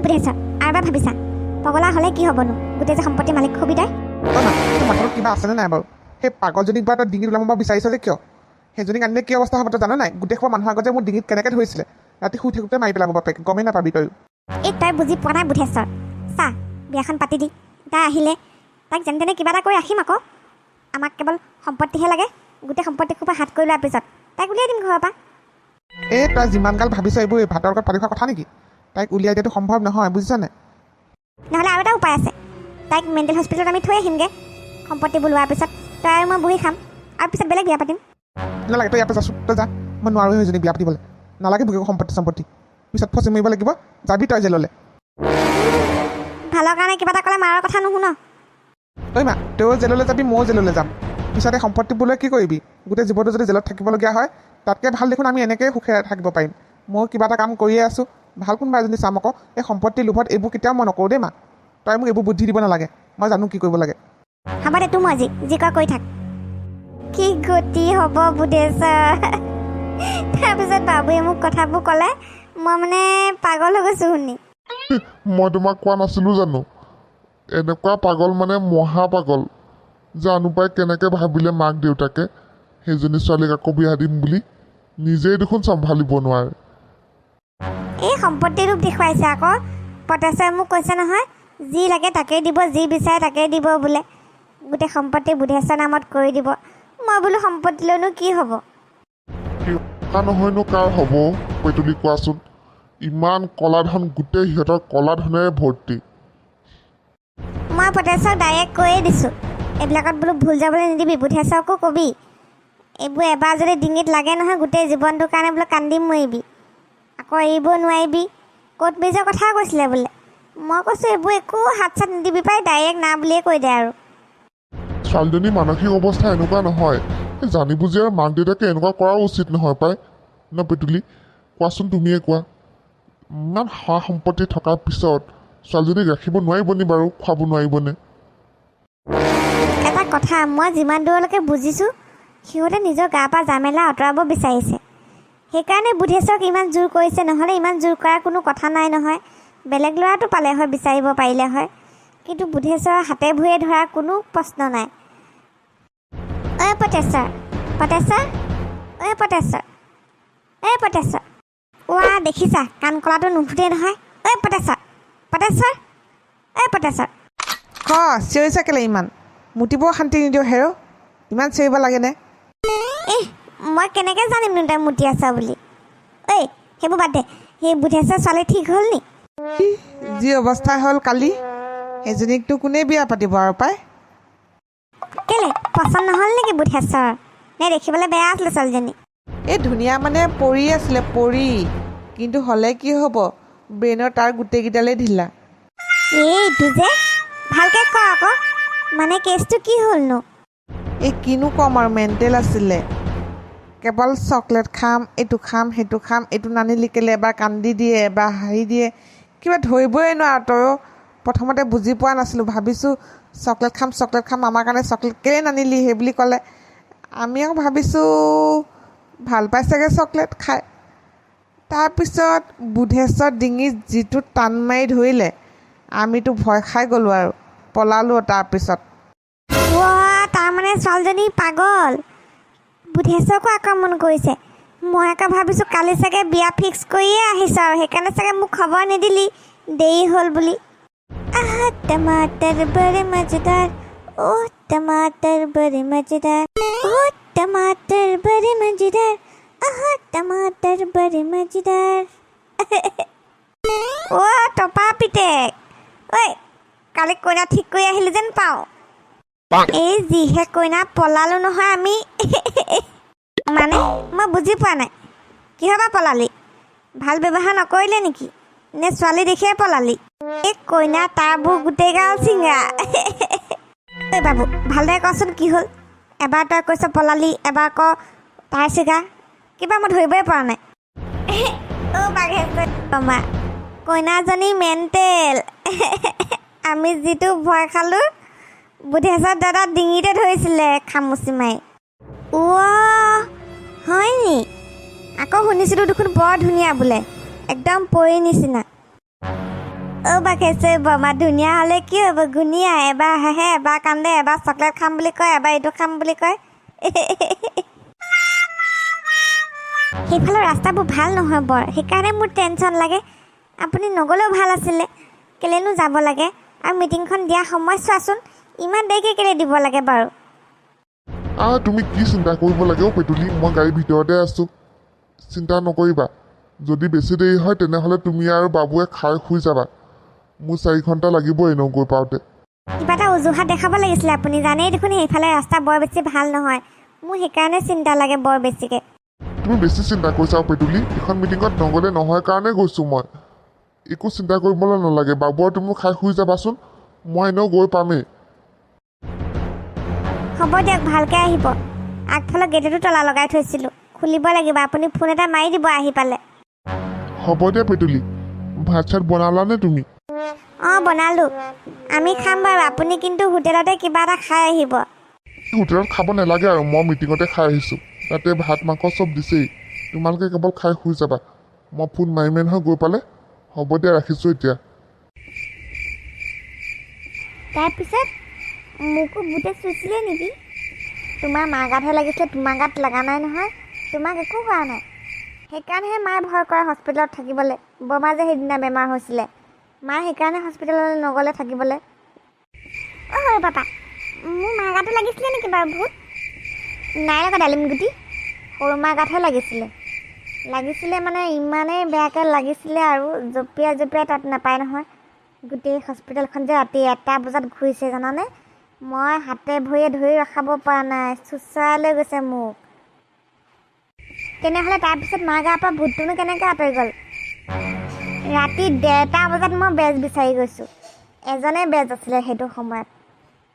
বুধেশ্বৰ, আৰু এবাৰ ভাবিছা, পগলা হ'লে কি হ'বনো? গোটেই যে সম্পত্তিৰ মালিক হবি তই। অ' মা, তোৰ মাথাটোত কিবা আছেনে নাই বাৰু? সেই পাগলজনীক বাৰু তই ডিঙিত ওলাব বিচাৰিছ যে কিয়? সেইজনীক আনিলে কি অৱস্থা হ'ব তই জান নাই? গোটেই সোপা মানুহৰ আগত যে মোৰ ডিঙিত কেনেকৈ ধৰিছিলে, ৰাতি শুই থাকোঁতে মাৰি পেলাব বাপেক, গমেই নাপাবি তয়ো। এই তই বুজি পোৱা নাই বুধেশ্বৰ। চা, বিয়াখন পাতি দি তাই আহিলে তাইক যেনে তেনে কিবা এটা কৰি ৰাখিম আকৌ। আমাক কেৱল সম্পত্তিহে লাগে। গোটেই সম্পত্তি সোপা হাত কৰি লোৱাৰ পিছত তাইক উলিয়াই দিম ঘৰৰ পৰা। এই তই যিমান গাল ভাবিছ, এইবোৰ এই ভাতৰ লগত পাতি খোৱা কথা নেকি? তাইক উলিয়াই দিয়াটো সম্ভৱ নহয়, বুজিছ নাই? নহ'লে আৰু এটা উপায় আছে। তাইক মেণ্টেল হস্পিটেলত আমি থৈ আহিমগৈ। সম্পত্তিবোৰ লোৱাৰ পিছত তই আৰু মই বহি খাম আৰু পিছত বেলেগ বিয়া পাতিম। নালাগে, তই ইয়াৰ পৰা যাচোন, তই যা। মই নোৱাৰোঁ সেইজনীক বিয়া পাতিবলৈ। নালাগে মোক একো সম্পত্তি সম্পত্তি, পিছত ফচি মৰিব লাগিব। যাবি তই জেললৈ। ভালৰ কাৰণে কিবা এটা ক'লে মাৰৰ কথা নুশুন। তই মা, তয়ো জেললৈ যাবি, ময়ো জেললৈ যাম। পিছতে সম্পত্তিবোৰ লৈ কি কৰিবি? গোটেই জীৱনটো যদি জেলত থাকিবলগীয়া হয়, তাতকৈ ভাল দেখোন আমি এনেকৈয়ে সুখেৰে থাকিব পাৰিম। ময়ো কিবা এটা কাম কৰিয়ে আছোঁ, ভাল কোনোবা এজনী চাম আকৌ। এই সম্পত্তিৰ লোভত এইবোৰ কেতিয়াও মই নকৰোঁ দেই মা। তই মোক এইবোৰ বুদ্ধি দিব নালাগে, মই জানো কি কৰিব লাগে। হ'ব দে, তোৰ মৰ্জি, যি কৰ কৰি থাক। কি গতি হ'ব বুধেশ্বৰ! তাৰপিছত বাবুৱে মোক কথাবোৰ ক'লে, মই মানে পাগল হৈ গৈছোঁ শুনি। মই তোমাক কোৱা নাছিলোঁ জানো? এনেকুৱা পাগল মানে মহা পাগল। জানো পাই কেনেকৈ ভাবিলে মাক দেউতাকে সেইজনী ছোৱালীক আকৌ বিয়া দিম বুলি, নিজেই দেখোন চম্ভালিব নোৱাৰে। এই সম্পত্তিৰ ৰূপ দেখুৱাইছে আকৌ। পটেশ্বৰে মোক কৈছে নহয়, যি লাগে তাকেই দিব, যি বিচাৰে তাকেই দিব বোলে। গোটেই সম্পত্তি বুধেশ্বৰ নামত কৰি দিব। মই বোলো সম্পত্তি লৈনো কি হ'ব? কাৰ নহয়নো কাৰ হ'ব পেটুলি, কোৱাচোন? ইমান কলা ধন, গোটেই সিহঁতৰ কলা ধনেৰে ভৰ্তি। মই পটেশ্বৰক ডাইৰেক্ট কৈয়ে দিছোঁ, এইবিলাকত বোলো ভুল যাবলৈ নিদিবি। বুধেশ্বৰকো কবি, এইবোৰ এবাৰ যদি ডিঙিত লাগে নহয়, গোটেই জীৱনটোৰ কাৰণে বোলে কান্দি মৰিবি, আকৌ এৰিব নোৱাৰিবি। কোৰ্ট মেৰিজৰ কথা কৈছিলে বোলে। মই কৈছোঁ এইবোৰ একো হাত চাত নিদিবি পাই, ডাইৰেক্ট না বুলিয়ে কৈ দে আৰু। ছোৱালীজনীৰ মানসিক অৱস্থা এনেকুৱা নহয়। এই জানি বুজি আৰু মাক দেউতাকে এনেকুৱা কৰাও উচিত নহয় পাই ন পেটুলি? কোৱাচোন, তুমিয়ে কোৱা। ইমান সা সম্পত্তি থকাৰ পিছত ছোৱালীজনীক ৰাখিব নোৱাৰিবনি বাৰু? খুৱাব নোৱাৰিবনে? এটা কথা মই যিমান দূৰলৈকে বুজিছোঁ, সিহঁতে নিজৰ গাৰ পৰা জামেলা আঁতৰাব বিচাৰিছে, সেইকাৰণে বুধেশ্বৰক ইমান জোৰ কৰিছে। নহ'লে ইমান জোৰ কৰাৰ কোনো কথা নাই নহয়। বেলেগ ল'ৰাটো পালে হয়, বিচাৰিব পাৰিলে হয়, কিন্তু বুধেশ্বৰৰ হাতে ভৰিয়ে ধৰাৰ কোনো প্ৰশ্ন নাই। ঐ পটেশ্বৰ, পটেশ্বৰ, ঐ পটেশ্বৰ, ঐ পটেশ্বৰ! ৱা, দেখিছা, কাণ কলাটো নুফুটেই নহয়। ঐ পটেশ্বৰ, পটেশ্বৰ, ঐ পটেশ্বৰ! ক, চিঞৰিছা কেলে ইমান? মুতিব শান্তি নিদিওঁ হেৰ, ইমান চিঞৰিব লাগেনে? এহ, মই কেনেকৈ জানিমনো তই মুতি আছ বুলি? ঐ, সেইবোৰ বাদ দে, সেই বুধেশ্বৰ ছোৱালী ঠিক হ'ল নি? যি অৱস্থা হ'ল কালি, সেইজনীকতো কোনে বিয়া পাতিব আৰু পাই। কেলে, পচন্দ নহ'ল নেকি বুধেশ্বৰ? নে দেখিবলৈ বেয়া আছিলে ছোৱালীজনী? এই ধুনীয়া মানে পৰি আছিলে পৰি, কিন্তু হ'লে কি হ'ব, ব্ৰেইনৰ তাৰ গোটেইকেইডালেই ঢিলা। এইটো যে ভালকৈ ক আকৌ, মানে কেছটো কি হ'লনো? এই কিনো ক'ম আৰু, মেণ্টেল আছিলে। কেৱল চকলেট খাম, এইটো খাম, সেইটো খাম, এইটো নানিলি কেলে, এবাৰ কান্দি দিয়ে, এবাৰ হাঁহি দিয়ে, কিবা ধৰিবই নোৱাৰ তয়ো। প্ৰথমতে বুজি পোৱা নাছিলোঁ, ভাবিছোঁ চকলেট খাম চকলেট খাম, আমাৰ কাৰণে চকলেট কেলৈ নানিলি সেই বুলি ক'লে। আমি আকৌ ভাবিছোঁ ভাল পাই চাগে চকলেট খাই। তাৰপিছত বুধেশ্বৰ ডিঙিত যিটো টান মাৰি ধৰিলে, আমিতো ভয় খাই গ'লোঁ আৰু পলালোঁ তাৰপিছত। ৱা, তাৰমানে ছোৱালীজনী পাগল, বুধেশ্বৰকো আক্ৰমণ কৰিছে। মই আকৌ ভাবিছোঁ কালি চাগে বিয়া ফিক্স কৰিয়ে আহিছ আৰু সেইকাৰণে চাগে মোক খবৰ নিদিলি দেৰি হ'ল বুলি। আহ, टमाटर बड़े मजेदार, ओ टमाटर बड़े मजेदार, ओ टमाटर बड़े मजेदार, आह, टमाटर बड़े मजेदार। অ' টপা পিতেক, ঐ, কালি কইনা ঠিক কৰি আহিলি যেন পাওঁ। এই যিহে কইনা পলালো নহয় আমি। মানে মই বুজি পোৱা নাই, কিহৰ পৰা পলালি? ভাল ব্যৱহাৰ নকৰিলে নেকি, নে ছোৱালী দেখিয়ে পলালি? এই কইনা তাৰবোৰ গোটেই গাল চিঙা। ঐ বাবু, ভালদৰে কচোন কি হ'ল? এবাৰ তই কৈছ পলালি, এবাৰ ক তাৰ চিগা, কিবা মই ধৰিবই পৰা নাই। অ' বাঘেশ্বৰ মামা, কইনাজনী মেণ্টেল। আমি যিটো ভয় খালোঁ, বুধেশ্বৰ দাদা ডিঙিতে ধৰিছিলে খামুচি মাৰি। অ' হয় নি? আকৌ শুনিছিলোঁ দেখোন বৰ ধুনীয়া বোলে, একদম পৰীৰ নিচিনা। অ' বাঘেশ্বৰী বৰমা, ধুনীয়া হ'লে কি হ'ব, ঘূণীয়া। এবাৰ হাঁহে, এবাৰ কান্দে, এবাৰ চকলেট খাম বুলি কয়, এবাৰ এইটো খাম বুলি কয়। সেইফালৰ ৰাস্তাবোৰ ভাল নহয় বৰ, সেইকাৰণে মোৰ টেনশ্যন লাগে। আপুনি নগ'লেও ভাল আছিলে, কেলেনো যাব লাগে? আৰু মিটিংখন দিয়া সময় চোৱাচোন, ইমান দেৰিকৈ কেলৈ দিব লাগে বাৰু? তুমি কি চিন্তা কৰিব লাগে অ' পেটুলি, মই গাড়ীৰ ভিতৰতে আছোঁ, চিন্তা নকৰিবা। যদি বেছি দেৰি হয় তেনেহ'লে তুমি আৰু বাবুৱে খাই শুই যাবা। মোৰ 4 ঘণ্টা লাগিব এনেও গৈ পাওঁতে। কিবা এটা অজুহাত দেখাব লাগিছিলে। আপুনি জানেই দেখোন সেইফালে ৰাস্তা বৰ বেছি ভাল নহয়, মোৰ সেইকাৰণে চিন্তা লাগে বৰ বেছিকৈ। তুমি বেছি চিন্তা কৰিছা অ' পেটুলি। এইখন মিটিঙত নগ'লে নহয় কাৰণে গৈছোঁ মই। একো চিন্তা কৰিবলৈ নালাগে। বাবু আৰু তুমি খাই শুই যাবাচোন, মই এনেও গৈ পামেই। হ'ব দিয়ক, ভালকৈ আহিব। আগফালৰ গেটতো তলা লগাই থৈছিলোঁ, খুলিব লাগিব। আপুনি ফোন এটা মাৰি দিব আহি পালে। হ'ব দিয়া পেটুলি। ভাত চাত বনালানে তুমি? অঁ, বনালোঁ। আমি খাম বাৰু, আপুনি কিন্তু হোটেলতে কিবা এটা খাই আহিব। হোটেলত খাব নালাগে আৰু, মই মিটিঙতে খাই আহিছোঁ। তাতে ভাত মাংস চব দিছেই। তোমালোকে কেৱল খাই শুই যাবা। মই ফোন মাৰিমেই নহয় গৈ পালে। হ'ব দিয়া, ৰাখিছোঁ এতিয়া। তাৰপিছত মোকো ভূতে চুইছিলে নেকি? তোমাৰ মাৰ গাতহে লাগিছিলে, তোমাৰ গাত লগা নাই নহয়। তোমাক একো কৰা নাই। সেইকাৰণেহে মায়ে ভয় কৰে হস্পিটেলত থাকিবলৈ। বৰমা যে সেইদিনা বেমাৰ হৈছিলে, মায়ে সেইকাৰণে হস্পিটেললৈ নগ'লে থাকিবলৈ। অ' সৰু পাপা, মোৰ মাৰ গাতো লাগিছিলে নেকি বাৰু ভূত? নাই লগা ডালিম গুটি, সৰু মাৰ গাতহে লাগিছিলে। লাগিছিলে মানে ইমানেই বেয়াকৈ লাগিছিলে আৰু জঁপিয়াই জঁপিয়াই তাত নাপায় নহয়। গোটেই হস্পিটেলখন যে ৰাতি 1টা বজাত ঘূৰিছে জানানে? মই হাতে ভৰিয়ে ধৰি ৰখাব পৰা নাই, চোঁচৰাই লৈ গৈছে মোক। তেনেহ'লে তাৰপিছত মাৰ গাৰ পৰা ভূতটোনো কেনেকৈ আঁতৰি গ'ল? ৰাতি 1:30 বজাত মই বেজ বিচাৰি গৈছোঁ। এজনেই বেজ আছিলে সেইটো সময়ত,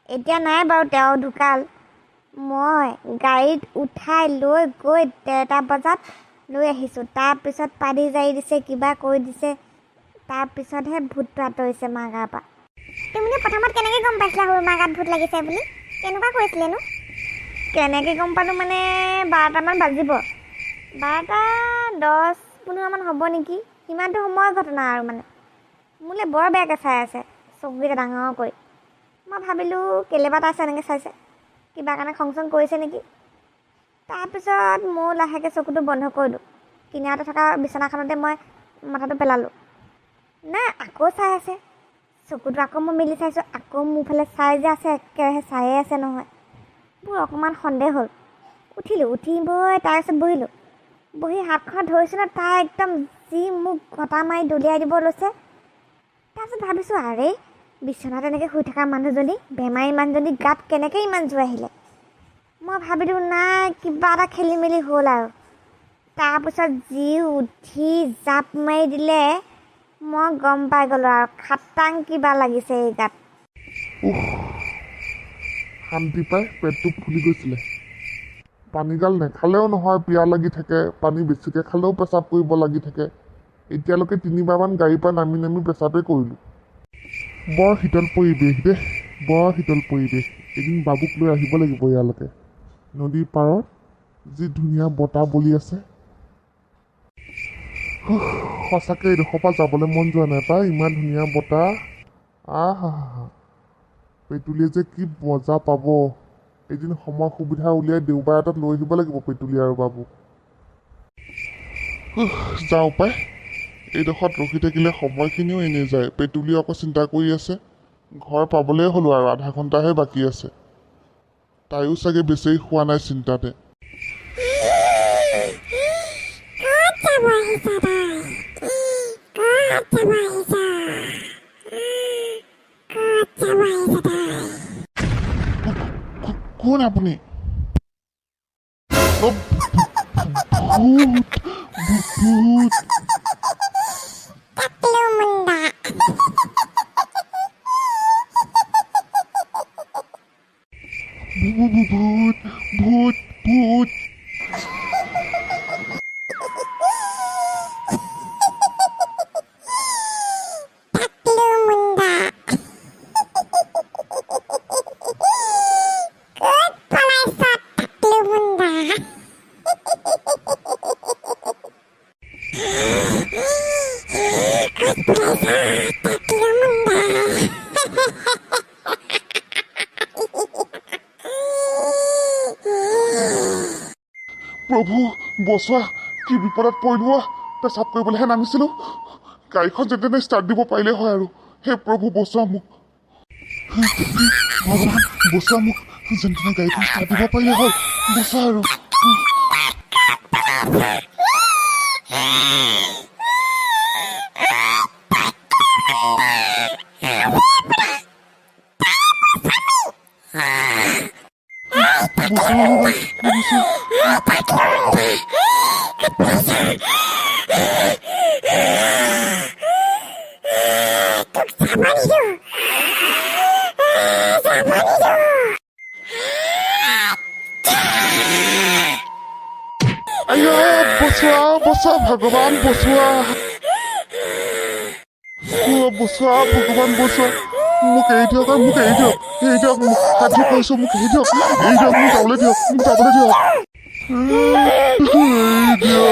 এতিয়া নাই বাৰু, তেওঁ ঢুকাল। মই গাড়ীত উঠাই লৈ গৈ 1:30 বজাত লৈ আহিছোঁ। তাৰপিছত পানী জাৰি দিছে, কিবা কৰি দিছে, তাৰপিছতহে ভূতটো আঁতৰিছে মাৰ গাৰ পৰা। তুমিনো প্ৰথমত কেনেকৈ গম পাইছিলা সৰু মাৰ গাত ভূত লাগিছে বুলি? কেনেকুৱা কৰিছিলেনো? কেনেকৈ গম পালোঁ মানে 12টামান বাজিব, 12টা 10-15মান হ'ব নেকি, সিমানটো সময়ৰ ঘটনা আৰু। মানে মোলৈ বৰ বেয়াকৈ চাই আছে চকুকেইটা ডাঙৰ কৰি। মই ভাবিলোঁ কেলেবা তাই এনেকৈ চাইছে, কিবা কাৰণে খং চং কৰিছে নেকি। তাৰপিছত ময়ো লাহেকৈ চকুটো বন্ধ কৰিলোঁ। কিনাৰতে থকা বিচনাখনতে মই মাথাটো পেলালোঁ। নাই, আকৌ চাই আছে। চকুটো আকৌ মই মেলি চাইছোঁ, আকৌ মোৰ ফালে চাই যে আছে, একেৰাহে চায়ে আছে নহয়। মোৰ অকণমান সন্দেহ হ'ল। উঠিলোঁ, উঠি গৈ তাইৰ ওচৰত বহিলোঁ। বহি হাতখনত ধৰিছোঁ ন, তাই একদম যি মোক গতা মাৰি দলিয়াই দিব লৈছে। তাৰপিছত ভাবিছোঁ, আৰে বিচনাত এনেকৈ শুই থকা মানুহজনী, বেমাৰী মানুহজনী গাত কেনেকৈ ইমান জোৰ আহিলে? মই ভাবিলোঁ নাই, কিবা এটা খেলি মেলি হ'ল আৰু। তাৰপিছত যি উঠি জাপ মাৰি দিলে, মই গম পাই গ'লোঁ আৰু খাটাং কিবা লাগিছে এই গাত। উফ, শান্তি পাই পেটটো ফুলি গৈছিলে। পানীগাল নেখালেও নহয়, পিয়াহ লাগি থাকে। পানী বেছিকৈ খালেও পেচাব কৰিব লাগি থাকে। এতিয়ালৈকে তিনিবাৰমান গাড়ীৰ পৰা নামি নামি পেচাবেই কৰিলোঁ। বৰ শীতল পৰিৱেশ দেই, বৰ শীতল পৰিৱেশ। এদিন বাবুক লৈ আহিব লাগিব ইয়ালৈকে। নদীৰ পাৰত যি ধুনীয়া বতাহ বলি আছে। হুহ, সঁচাকৈ এইডোখৰ পৰা যাবলৈ মন যোৱা নাই পাই। ইমান ধুনীয়া বতাহ, আহ হা হা। পেটুলিয়ে যে কি মজা পাব। এদিন সময় সুবিধা উলিয়াই দেওবাৰ এটাত লৈ আহিব লাগিব পেটুলি আৰু বাবু। হুহ, যাওঁ পাই। এইডোখৰত ৰখি থাকিলে সময়খিনিও এনেই যায়। পেটুলিয়ে আকৌ চিন্তা কৰি আছে। ঘৰ পাবলৈয়ে হ'লো আৰু আধা ঘণ্টাহে বাকী আছে। তাইও চাগে বেচেৰি শোৱা নাই চিন্তাতে। ক'ত যাব আহিছ তই? ক'ত যাব আহিছ? ক'ত যাব আহিছ তই? কোন আপুনি? অ, ভূত, ভূত! টাকলু মুণ্ডা। ভূত, ভূত, ভূত! টাকলু মুণ্ডা, ক'ত পলাইছ টাকলু মুণ্ডা? বচোৱা, কি বিপদত পৰিলো অ'। পেচাব কৰিবলৈহে নামিছিলো, গাড়ীখন যেনে তেনে ষ্টাৰ্ট দিব পাৰিলে হয় আৰু। হে প্ৰভু, বচোৱা মোক। ভগৱান, বচোৱা মোক। যেনে তেনে গাড়ীখন ষ্টাৰ্ট দিব পাৰিলে হয়, বচোৱা আৰু। বচোৱা, বচোৱা। আইয়া, বচোৱা, বচোৱা, ভগৱান বচোৱা। অ, বচোৱা, ভগৱান বচোৱা। মোক এৰি দিয়ক আৰু, মোক এৰি দিয়ক, এৰি দিয়ক মোক। সাধু কৈছোঁ, মোক এৰি দিয়ক, এৰি দিয়ক, মোক যাবলৈ দিয়ক, মোক যাবলৈ দিয়ক, এৰি দিয়ক।